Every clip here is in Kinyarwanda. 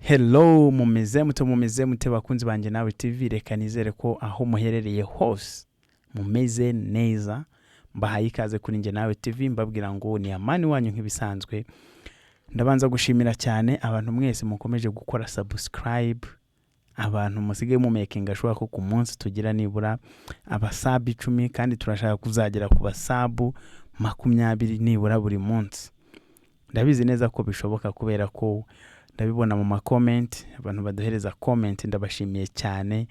Hello, mumeze mute, mumeze mute bakunzi banjye nawe TV? Reka nizere ko aho muherereye hose mumeze neza. Mbahaye ikaze kuri njye nawe TV, mbabwira ngo ni amani wanyu nk'ibisanzwe. Ndabanza gushimira cyane abantu mwese mukomeje gukora subscribe, abantu musigaye mu making ashobora ko ku munsi tugira nibura abasabu 10, kandi turashaka kuzagera ku basabu 20 nibura buri munsi. Ndabizi neza ko bishoboka kubera ko ndabibona mu makomenti, abantu baduhereza komenti, ndabashimiye cyane.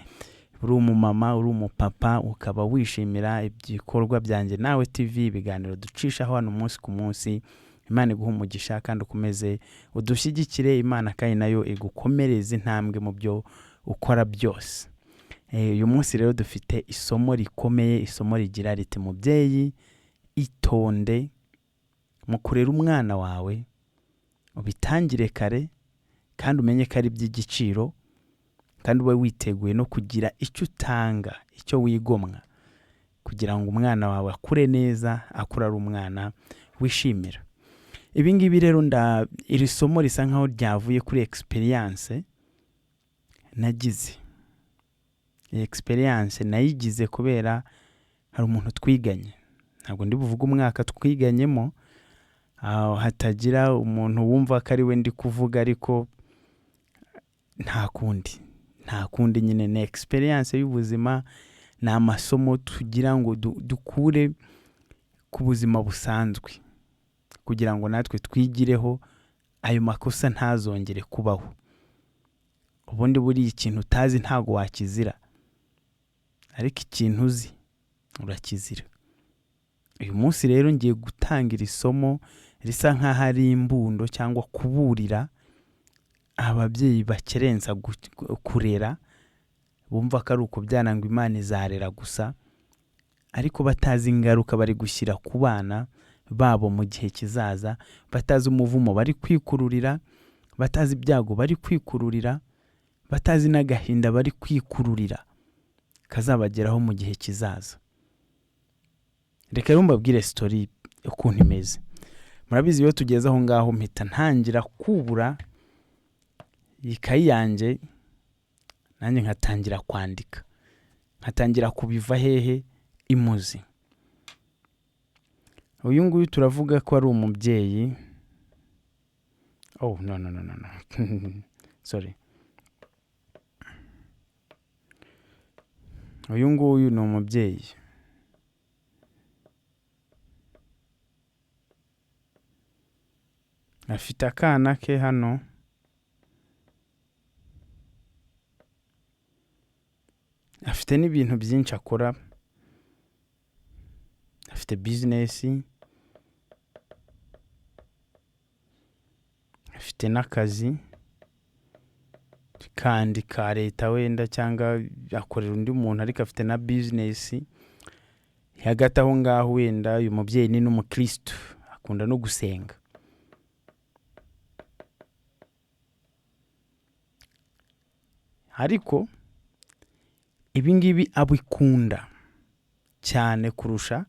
Uri umumama, uri umupapa, ukaba wishimira ibikorwa byanjye nawe TV, ibiganiro ducishaho hano umunsi ku munsi, Imana iguhe umugisha kandi ukomeze udushyigikire. Imana kandi nayo igukomereze intambwe mu byo ukora byose. Uyu munsi rero dufite isomo rikomeye, isomo rigira riti: mubyeyi itonde mu kurera umwana wawe, ubitangire kare kandi umenye ko ari iby'igiciro, kandi ube witeguye no kugira icyo utanga, icyo wigomwa, kugira ngo umwana wawe akure neza, akure ari umwana wishimira. Ibi ngibi rero, iri somo risa nkaho ryavuye kuri experience nagize. Iyi experience nayigize kubera hari umuntu twiganye, ntabwo ndi buvuge umwaka twiganyemo, hatagira umuntu wumva ko ari we ndi kuvuga, ariko nta kundi, nta kundi nyine, ni experience y'ubuzima, ni amasomo tugira ngo dukure ku buzima busanzwe, kugira ngo natwe twigireho ayo makosa ntazongere kubaho. Ubundi buriya ikintu utazi ntabwo wakizira, ariko ikintu uzi urakizira. Uyu munsi rero ngiye gutangira isomo risa nk'aho ari imbundo cyangwa kuburira ababyeyi bakerensa kurera, bumva ko ari ukubyara ngo Imana izarera gusa, ariko batazi ingaruka bari gushyira ku bana babo mu gihe kizaza, batazi umuvumo bari kwikururira, batazi ibyago bari kwikururira, batazi n'agahinda bari kwikururira kazabageraho mu gihe kizaza. Reka rero mbabwire story ukuntu imeze. Murabizi iyo tugeze aho ngaho mpita ntangira kubura ikayi yanjye, nanjye nkatangira kwandika, nkatangira kubiva hehe imuzi. Uyu nguyu turavuga ko ari umubyeyi. Oh no no no no no, sorry. Uyu nguyu ni umubyeyi. Afite akana ke hano. Afite n'ibintu byinshi akora. Afite business, afite n'akazi kandi ka leta wenda, cyangwa akorera undi muntu, ariko afite na business. Hagati aho ngaho wenda uyu mubyeyi ni n'umukristo, akunda no gusenga. Ariko ibi ngibi abikunda cyane kurusha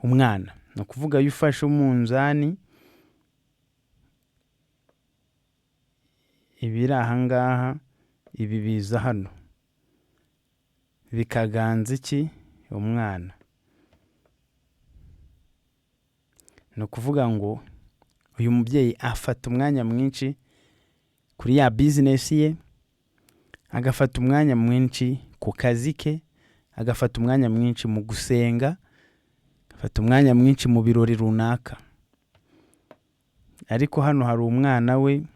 umwana. Ni ukuvuga iyo ufashe umunzani, ibiri aha ngaha, ibi biza hano bikaganza iki? Umwana. Ni ukuvuga ngo uyu mubyeyi afata umwanya mwinshi kuri ya business ye, agafata umwanya mwinshi ku kazi ke, agafata umwanya mwinshi mu gusenga, agafata umwanya mwinshi mu birori runaka. Ariko hano hari umwana we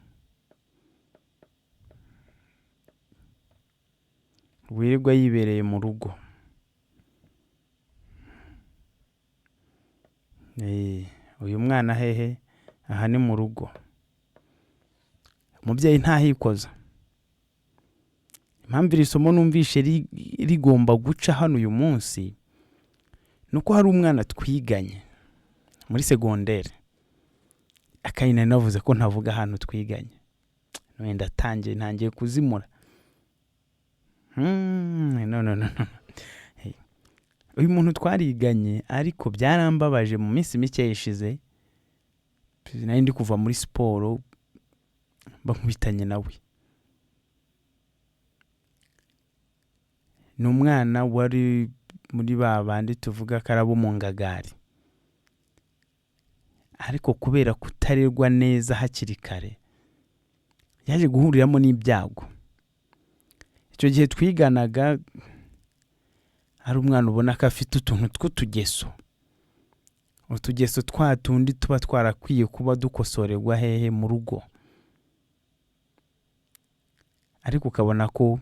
wirirwa yibereye mu rugo. Uyu mwana hehe? Aha ni mu rugo. Umubyeyi ntahikoza. Impamvu iri somo numvishe rigomba guca hano uyu munsi, ni uko hari umwana twiganye muri segondere. Akayina navuze ko ntavuga ahantu twiganye, wenda ntangiye kuzimura. No, no, no, no. Hey. Uyu muntu twariganye, ariko byarambabaje mu minsi mike yishize, nari ndi kuva muri siporo bankubitanye nawe. Ni umwana wari muri ba bandi tuvuga ko ari abo mu ngagari, ariko kubera kutarerwa neza hakiri kare yaje guhuriramo n'ibyago. Icyo gihe twiganaga ari umwana ubona ko afite utuntu tw'utugeso, utugeso twa tundi tuba twarakwiye kuba dukosorerwa hehe? Mu rugo. Ariko ukabona ko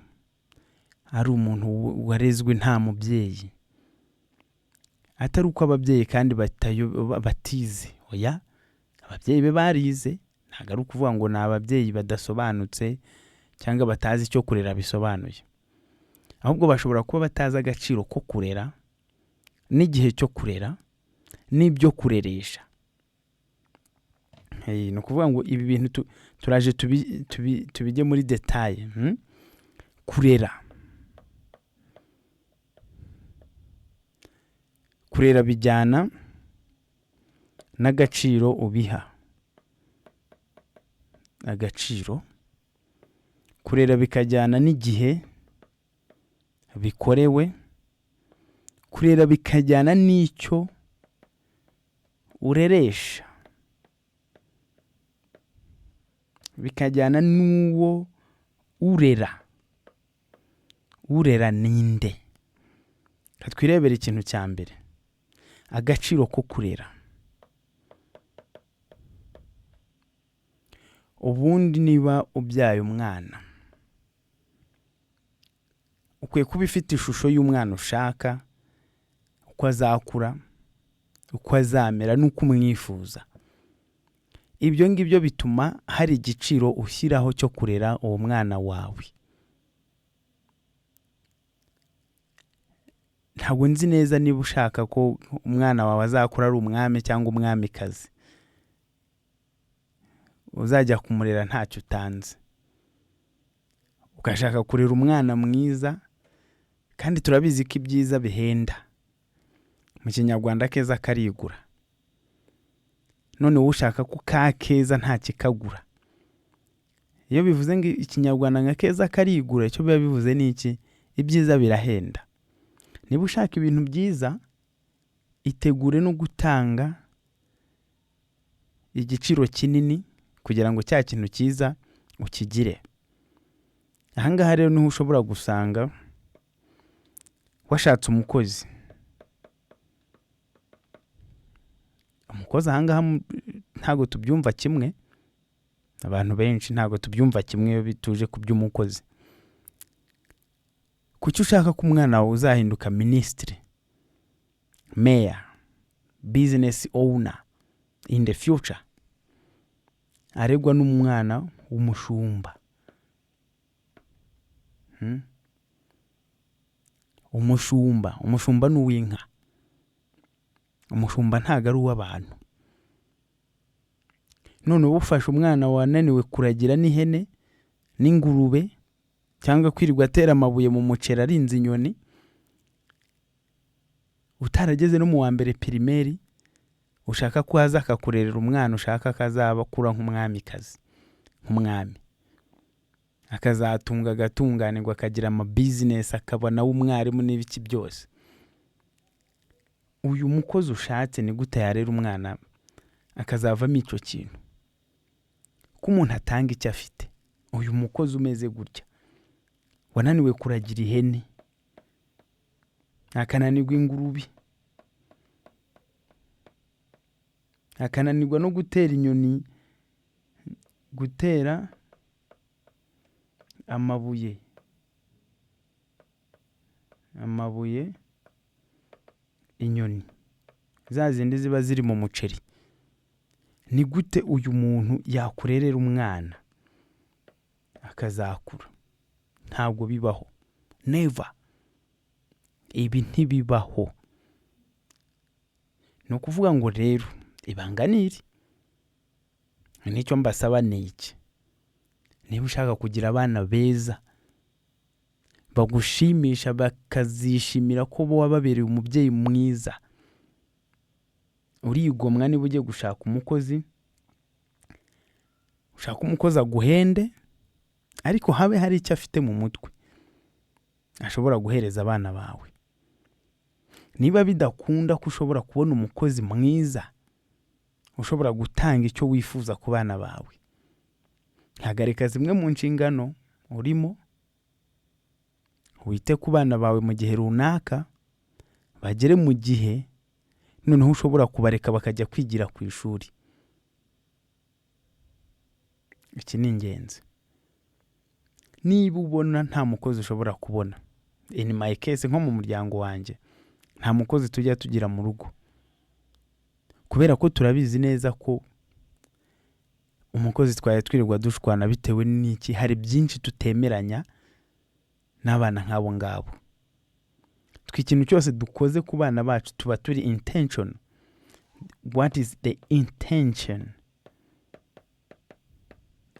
ari umuntu warezwe nta mubyeyi, atari uko ababyeyi kandi batize, oya, ababyeyi be barize, ntabwo ari ukuvuga ngo ni ababyeyi badasobanutse cyangwa batazi icyo kurera bisobanuye, ahubwo bashobora kuba batazi agaciro ko kurera n'igihe cyo kurera n'ibyo kureresha. Ni ukuvuga ngo ibi bintu turaje tubijye muri détails. Kurera, kurera bijyana n'agaciro ubiha agaciro, kurera bikajyana n'igihe bikorewe, kurera bikajyana n'icyo ureresha, bikajyana n'uwo urera. Urera ninde? Reka twirebere ikintu cya mbere, agaciro ko kurera. Ubundi niba ubyaye umwana, ukwiye kuba ufite ishusho y'umwana ushaka, uko azakura, uko azamera n'uko umwifuza. Ibyo ngibyo bituma hari igiciro ushyiraho cyo kurera uwo mwana wawe. Ntabwo nzi neza niba ushaka ko umwana wawe azakura ari umwami cyangwa umwamikazi, uzajya kumurera ntacyo utanze. Ugashaka kurera umwana mwiza, kandi turabizi ko ibyiza bihenda. Mu Kinyarwanda keza karigura. None wowe ushaka ko ka keza nta kikagura. Iyo bivuze ngo Ikinyarwanda nka keza karigura, icyo biba bivuze ni iki? Ibyiza birahenda. Niba ushaka ibintu byiza, itegure no gutanga igiciro kinini kugira ngo cya kintu cyiza ukigire. Aha ngaha rero niho ushobora gusanga washatse umukozi. Umukozi aha ngaha ntabwo tubyumva kimwe, abantu benshi ntabwo tubyumva kimwe iyo tuje ku by'umukozi. Kuki ushaka ko umwana wawe uzahinduka minisitiri, meya, business owner in the future, aregwa n'umwana w'umushumba? Umushumba, umushumba ni uw'inka, umushumba ntabwo ari uw'abantu. None uba ufashe umwana wananiwe kuragira n'ihene n'ingurube, cyangwa kwirirwa atera amabuye mu muceri arinze inyoni, utarageze no mu wa mbere primaire, ushaka ko aza akakurerera umwana ushaka ko azaba akura nk'umwamikazi, nk'umwami, akazatunga agatunganirwa, akagira amabizinesi, akaba nawe umwarimu n'ibiki byose. Uyu mukozi ushatse ni gute yarera umwana akazavamo icyo kintu? Ko umuntu atanga icyo afite. Uyu mukozi umeze gutya wananiwe kuragira ihene, akananirwa ingurube, akananirwa no gutera inyoni, gutera amabuye, amabuye inyoni za zindi ziba ziri mu muceri. Ni gute uyu muntu yakurerera umwana akazakura? Ntabwo bibaho, never. Ibi ntibibaho. Ni ukuvuga ngo rero ibanga ni iri, nicyo mbasaba ni iki: niba ushaka kugira abana beza bagushimisha, bakazishimira ko wababereye umubyeyi mwiza, urigomwa. Niba ugiye gushaka umukozi, ushaka umukozi aguhende, ariko habe hari icyo afite mu mutwe. Ashobora guhereza abana bawe. Niba bidakunda ko ushobora kubona umukozi mwiza ushobora gutanga icyo wifuza ku bana bawe, hagarika zimwe mu nshingano urimo, wite ku bana bawe mu gihe runaka, bagere mu gihe noneho ushobora kubareka bakajya kwigira ku ishuri. Iki ni ingenzi. Niba ubona nta mukozi ushobora kubona, in my case, nko mu muryango wanjye nta mukozi tujya tugira mu rugo, kubera ko turabizi neza ko umukozi twari twirirwa dushwana bitewe n'iki, hari byinshi tutemeranya n'abana nk'abo ngabo. Twe ikintu cyose dukoze ku bana bacu tuba turi intention. What is the intention?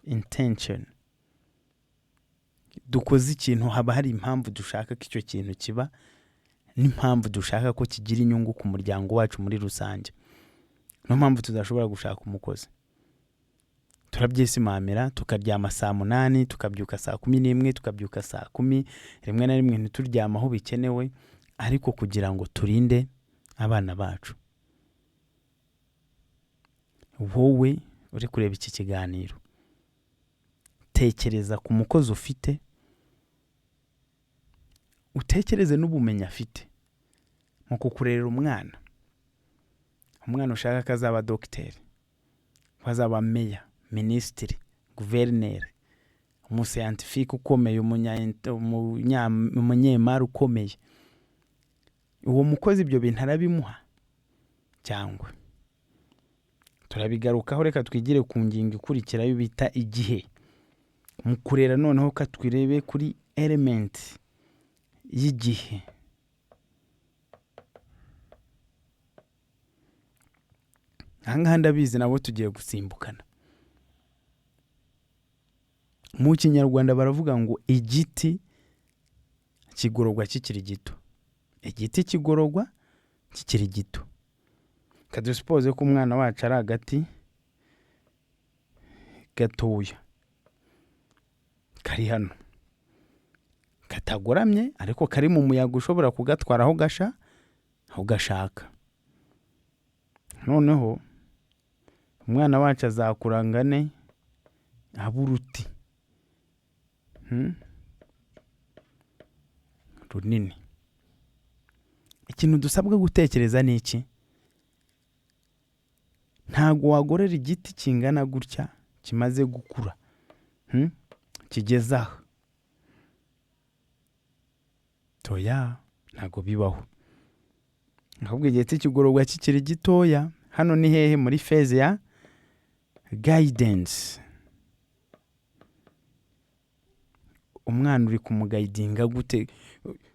Intention. Dukoze ikintu haba hari impamvu dushaka ko icyo kintu kiba, n'impamvu dushaka ko kigira inyungu ku muryango wacu muri rusange. Niyo mpamvu tudashobora gushaka umukozi. Turabyisimamira, tukaryama saa 8, tukabyuka saa 11, tukabyuka saa 10, rimwe na rimwe ntituryame aho bikenewe, ariko kugira ngo turinde abana bacu. Wowe uri kureba iki kiganiro, tekereza ku mukozi ufite, utekereze n'ubumenyi afite mu kukurerera umwana. Umwana ushaka ko azaba dogiteri, ko azaba meya, minisitiri, guverineri, umuscientifique ukomeye, umunyemari ukomeye. Uwo mukozi ibyo bintu arabimuha cyangwa? Turabigarukaho, reka twigire ku ngingo ikurikirayo bita igihe. Mu kurera noneho ka twirebe kuri element y'igihe. Aha ngaha ndabizi nabo tugiye gusimbukana. Mu Kinyarwanda baravuga ngo igiti kigororwa kikiri gito. Igiti kigororwa kikiri gito. Kadusuppose ko umwana wacu ari agati gatoya kari hano, katagoramye ariko kari mu muyaga ushobora kugatwara aho gasha, aho gashaka. Noneho umwana wacu azakura angane abe uruti runini. Ikintu dusabwa gutekereza ni iki? Ntabwo wagorora igiti kingana gutya kimaze gukura, kigeze aha. Toya, ntabwo bibaho. Ahubwo igiti kigororwa kikiri gitoya. Hano ni hehe? Muri phase ya guidance. Umwana uri kumuguidinga gute?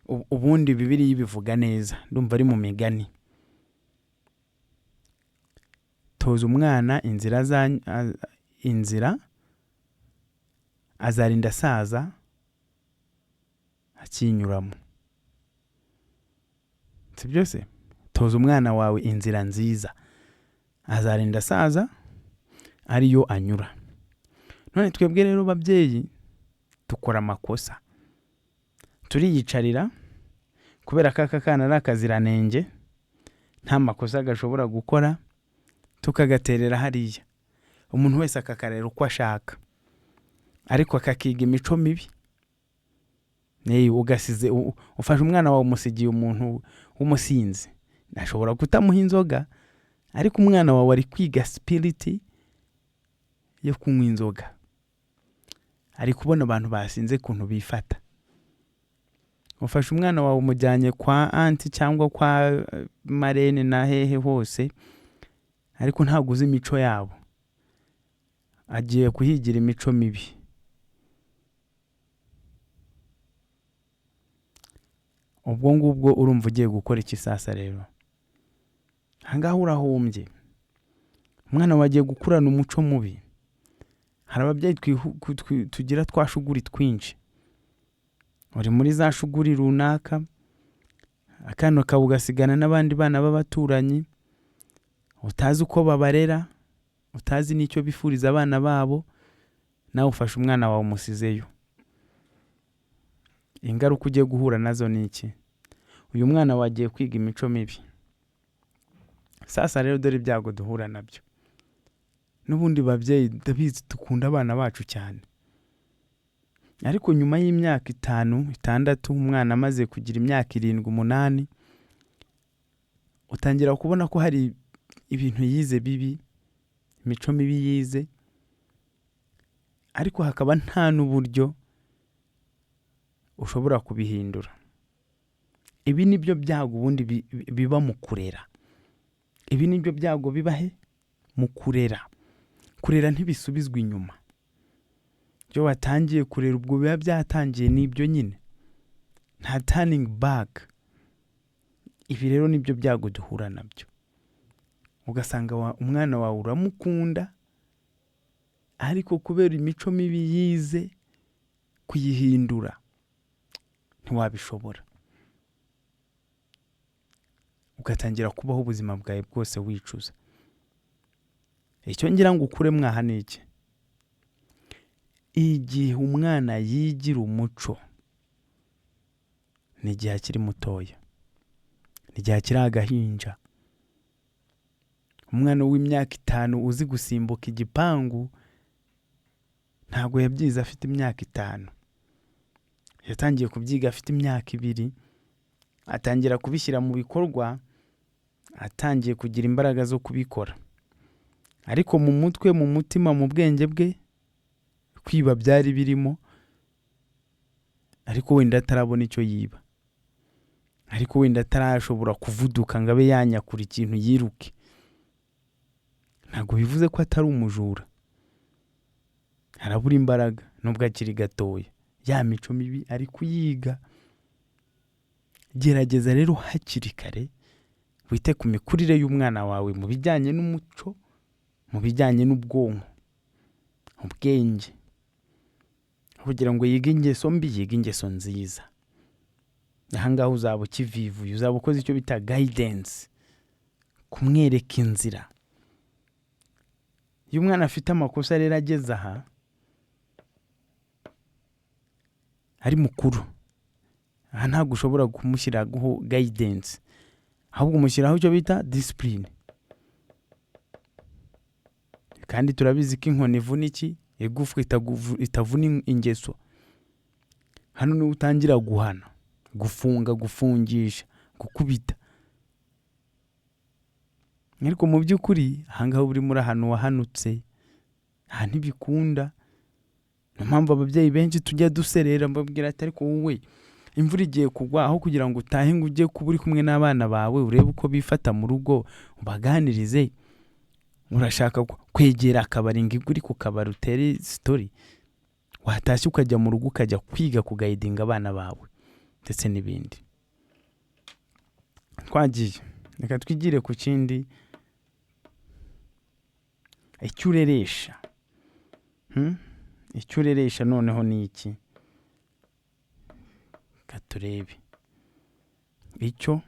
Ubundi Bibiliya ibivuga neza, ndumva ari mu Migani. Toza umwana inzira azarinda asaza akinyuramo. Si byose? Toza umwana wawe inzira nziza, azarinda asaza ariyo anyura. None twebwe rero babyeyi dukora amakosa, turiyicarira kubera ko aka kana ari akaziranenge, nta makosa gashobora gukora, tukagaterera hariya, umuntu wese akakarera uko ashaka, ariko akakiga imico mibi. Ugasize ufashe umwana wawe umusigiye umuntu w'umusinzi, ashobora kutamuha inzoga, ariko umwana wawe ari kwiga spirit yo kunywa inzoga, ari kubona abantu basinze ukuntu bifata. Ufashe umwana wawe umujyanye kwa aunty cyangwa kwa marraine na hehe hose, ariko ntabwo uzi imico yabo, agiye kuhigira imico mibi. Ubwo ngubwo urumva ugiye gukora iki sasa rero? Aha ngaha urahombye. Umwana wawe agiye gukurana umuco mubi. Hari ababyeyi tugira twa shuguri twinshi. Uri muri za shuguri runaka, akana kawe ugasigana n'abandi bana b'abaturanyi, utazi uko babarera, utazi n'icyo bifuriza abana babo, nawe ufashe umwana wawe umusizeyo. Ingaruka ugiye guhura nazo ni iki? Uyu mwana wagiye kwiga imico mibi. Sasa rero dore ibyago duhura nabyo. N'ubundi babyeyi ndabizi dukunda abana bacu cyane, ariko nyuma y'imyaka 5, 6, umwana amaze kugira imyaka 7, 8, utangira kubona ko hari ibintu yize bibi, imico mibi yize, ariko hakaba nta n'uburyo ushobora kubihindura. Ibi nibyo byago ubundi biba mu kurera. Ibi nibyo byago biba he? Mu kurera. Kurera ntibisubizwa inyuma. Iyo watangiye kurera ubwo biba byatangiye n'ibyo nyine, nta turning back. Ibi rero nibyo byago duhura nabyo. Ugasanga umwana wawe uramukunda, ariko kubera imico mibi yize kuyihindura ntiwabishobora. Ugatangira kubaho ubuzima bwawe bwose wicuza. Icyo ngira ngo ukure mwaha ni iki? Igihe umwana yigira umuco ni igihe akiri mutoya, ni igihe akiri agahinja. Umwana w'imyaka 5 uzi gusimbuka igipangu ntabwo yabyize afite imyaka 5, yatangiye kubyiga afite imyaka 2, atangira kubishyira mu bikorwa atangiye kugira imbaraga zo kubikora. Ariko mu mutwe, mu mutima, mu bwenge bwe kwiba byari birimo, ariko wenda atarabona icyo yiba, ariko wenda atarashobora kuvuduka ngo abe yanyakura ikintu yiruke. Ntabwo bivuze ko atari umujura, arabura imbaraga nubwo akiri gatoya, ya mico mibi ari kuyiga. Gerageza rero hakiri kare wite ku mikurire y'umwana wawe mu bijyanye n'umuco, mu bijyanye n'ubwonko, ubwenge, kugira ngo yige ingeso mbi, yige ingeso nziza. Aha ngaha uzaba ukivivuye, uzaba ukoze icyo bita guidance, kumwereka inzira. Iyo umwana afite amakosa rero ageze aha ari mukuru, aha ntabwo ushobora kumushyiraho guidance, ahubwo umushyiraho icyo bita discipline. Kandi turabizi ko inkoni ivuna iki? Igufwa itavuna ingeso. Hano niho utangira guhana, gufunga, gufungisha, gukubita. Ariko mu by'ukuri aha ngaha uri muri ahantu wahanutse, aha ntibikunda. Niyo mpamvu ababyeyi benshi tujya duserera, mbabwira ati ariko wowe imvura igiye kugwa, aho kugira ngo utahe ngo ujye kuba uri kumwe n'abana bawe urebe uko bifata mu rugo ubaganirize, urashaka kwegera akabari ngo uri ku kabari utere sitori, watashye ukajya mu rugo ukajya kwiga kugayidinga abana bawe ndetse n'ibindi. Twagiye, reka twigire ku kindi, icyo ureresha. Icyo ureresha noneho ni iki? Reka turebe icyo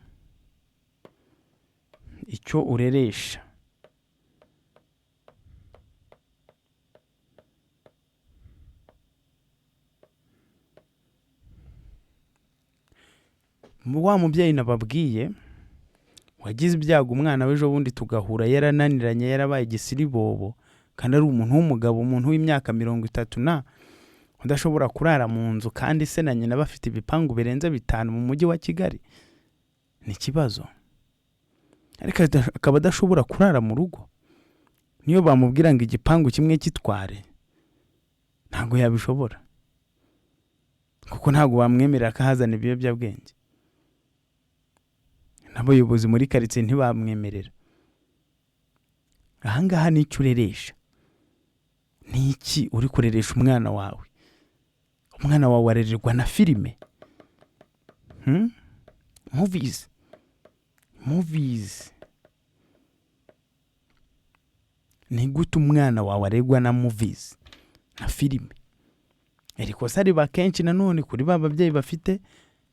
ureresha. Wa mubyeyi nababwiye wagize ibyago umwana w'ejo bundi tugahura yarananiranye, yarabaye igisiribobo, kandi ari umuntu w'umugabo, umuntu w'imyaka 30 na udashobora kurara mu nzu, kandi se na nyina bafite ibipangu birenze 5 mu mujyi wa Kigali. Ni ikibazo. Ariko akaba adashobora kurara mu rugo, niyo bamubwira ngo igipangu kimwe kitware ntabwo yabishobora, kuko ntabwo bamwemerera ko ahazana ibiyobyabwenge. N'abayobozi muri karitsiye ntibamwemerera. Aha ngaha ni icyo ureresha. Ni iki uri kureresha umwana wawe? Umwana wawe arererwa na filime, movies, movies. Ni gute umwana wawe aregwa na movies, na filime? Iri kosa riba kenshi nanone kuri ba babyeyi bafite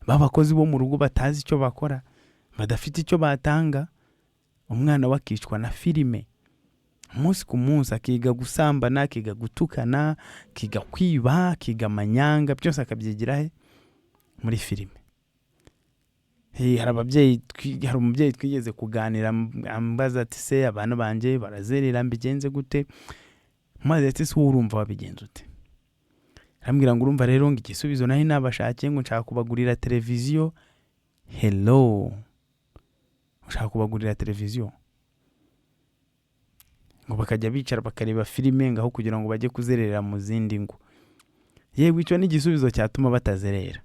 b'abakozi bo mu rugo batazi icyo bakora, badafite icyo batanga. Umwana we akicwa na filime umunsi ku munsi, akiga gusambana, akiga gutukana, akiga kwiba, akiga amanyanga, byose akabyigira he? Muri filime. Hey, hari ababyeyi hari umubyeyi twigeze kuganira, ambaza ati: "Se abana banjye barazerera, mbigenze gute?" Maze ati: "Se wowe urumva wabigenza ute?" Arambwira ngo: "Urumva rero," ngo, "igisubizo naho nabashakiye," ngo, "nshaka kubagurira televiziyo." Hello, ushaka kubagurira televiziyo ngo bakajya bicara bakareba filime, ngaho kugira ngo bajye kuzerera mu zindi ngo? Yewe, icyo ni igisubizo cyatuma batazerera,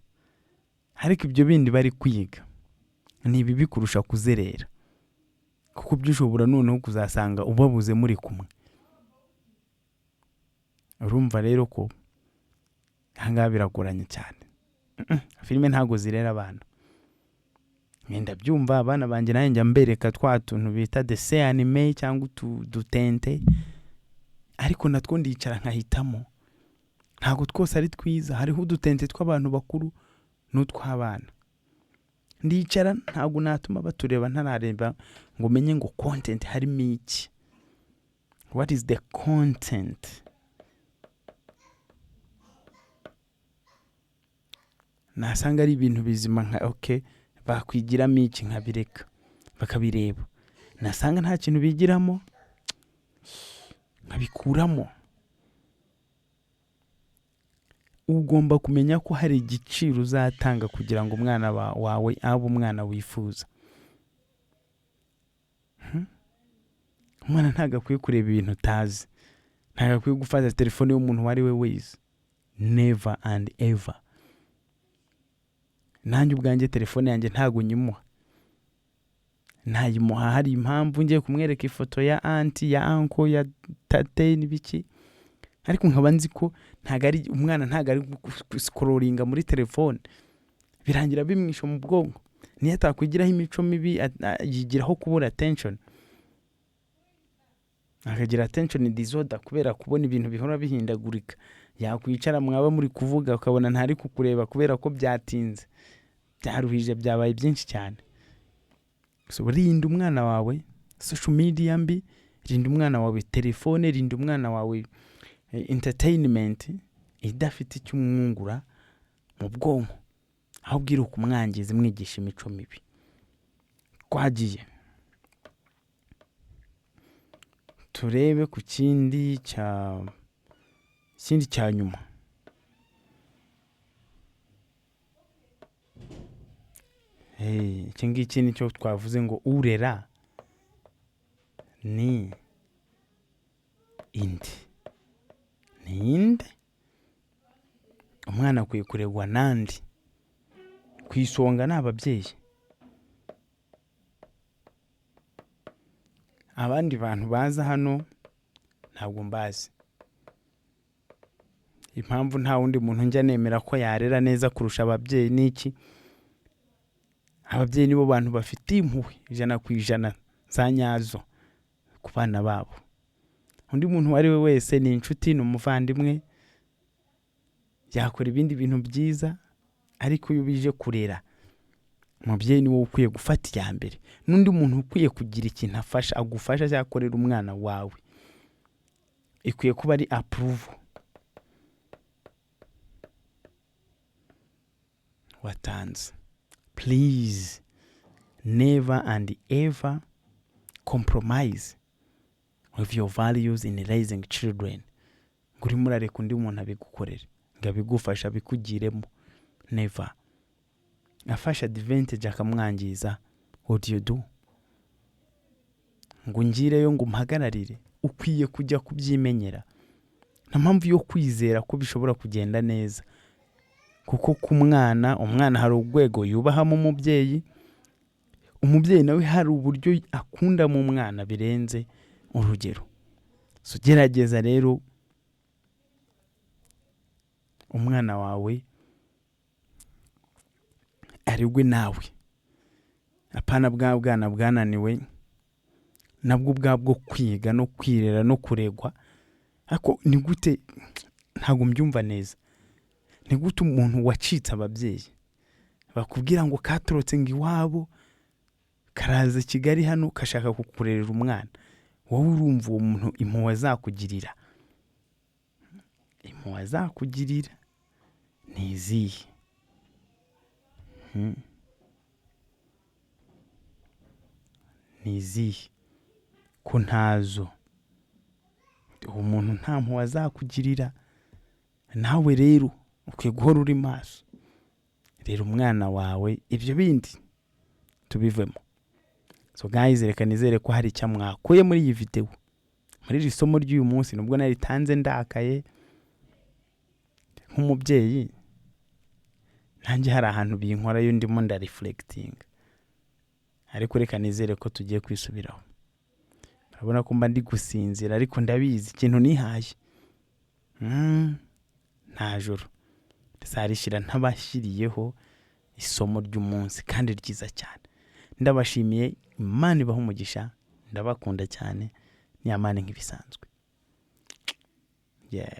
ariko ibyo bindi bari kwiga ni bibi kurusha kuzerera, kuko byo ushobora noneho kuzasanga ubabuze muri kumwe. Urumva rero ko ahangaha biragoranye cyane. Filime ntabwo zirera abana. Ngenda byumva, abana banjye nanjye njya mbereka twa tuntu bita dessin animé cyangwa utu dutente, ariko natwo ndicara nkahitamo. Ntabwo twose ari twiza. Hariho udutente tw'abantu bakuru n'utw'abana. Ndicara, ntabwo natuma batureba ntarareba ngo menye ngo content harimo iki, what is the content. Nasanga ari ibintu bizima, nka ok, bakwigiramo iki, nkabireka bakabireba. Nasanga nta kintu bigiramo, nkabikuramo. Ugomba kumenya ko hari igiciro uzatanga kugira ngo umwana wawe abe umwana wifuza. Umwana ntabwo akwiye kureba ibintu utazi, ntabwo akwiye gufata telefone y'umuntu uwo ari we wese, never and ever. Nanjye ubwanjye telefone yanjye ntabwo nyimuha. Ntayimuha hari impamvu, ngiye kumwereka ifoto ya aunty, ya uncle, ya tate n'ibiki, ariko nkaba nzi ko ntabwo ari umwana, ntabwo ari gusikororinga muri telefone. Birangira bimwishe mu bwonko. Niyo atakwigiraho imico mibi, yigiraho kubura attention, akagira attention disorder kubera kubona ibintu bihora bihindagurika. Yakwicara, mwaba muri kuvuga, ukabona ntari kukureba kubera ko byatinze, byaruhije, byabaye byinshi cyane. So, rinda umwana wawe social media mbi, rinda umwana wawe telefone, rinda umwana wawe entertainment idafite icyo umwungura mu bwonko, aho ubwira kumwangiza, imwigisha imico mibi. Twagiye turebe ku kindi cya nyuma. Hey, iki ngiki nicyo twavuze ngo urera ni inde? Ni inde? Umwana akwiye kuregwa nandi? Ku isonga ni ababyeyi. Abandi bantu baza hano ntabwo mbazi. Impamvu nta wundi muntu njya nemera ko yarera neza kurusha ababyeyi ni iki? Ababyeyi nibo bantu bafite impuhwe 100% za nyazo ku bana babo. Undi muntu uwo ari we wese ni inshuti, ni umuvandimwe, yakora ibindi bintu byiza, ariko iyo bije kurera, umubyeyi ni wowe ukwiye gufata iya mbere. N'undi muntu ukwiye kugira ikintu afasha, agufasha cyangwa akorera umwana wawe, ikwiye kuba ari approval watanze. Please never and ever compromise with your values in raising children, ngo urimo urareka undi muntu abigukorere, ngo abigufashe, abikugiremo. Never. Afashe advantage akamwangiza, what do you do? Ngo ngireyo ngo umpagararire, ukwiye kujya kubyimenyera. Nta mpamvu yo kwizera ko bishobora kugenda neza, kuko ku mwana, umwana hari urwego yubahamo umubyeyi, umubyeyi nawe hari uburyo akundamo umwana birenze urugero. So gerageza rero umwana wawe aregwe nawe, apana bwa bwana bwananiwe nabwo ubwabwo kwiga no kwirera no kuregwa. Ariko ni gute? Ntabwo mbyumva neza. Ni gute umuntu wacitse ababyeyi bakubwira ngo katorotse ngo iwabo karaza Kigali hano kashaka kukurerera umwana? Wowe urumva uwo muntu impuhwe azakugirira, impuhwe azakugirira ni izihe? Ni izihe ko ntazo? Uwo muntu nta mpuhwe azakugirira. Nawe rero ukwiye guhora uri maso. Rero umwana wawe, ibyo bindi tubivemo. So guys, reka nizere ko hari icyo mwakuye muri iyi video, muri iri somo ry'uyu munsi, nubwo naritanze ndakaye. Nk'umubyeyi nanjye hari ahantu binkorayo, ndimo ndareflectinga, ariko reka nizere ko tugiye kwisubiraho. Urabona ko mba ndi gusinzira, ariko ndabizi ikintu nihaye. Nta joro rizarishira ntabashyiriyeho isomo ry'umunsi kandi ryiza cyane. Ndabashimiye, Imana ibaha umugisha, ndabakunda cyane. Ni Amani nk'ibisanzwe, yeah.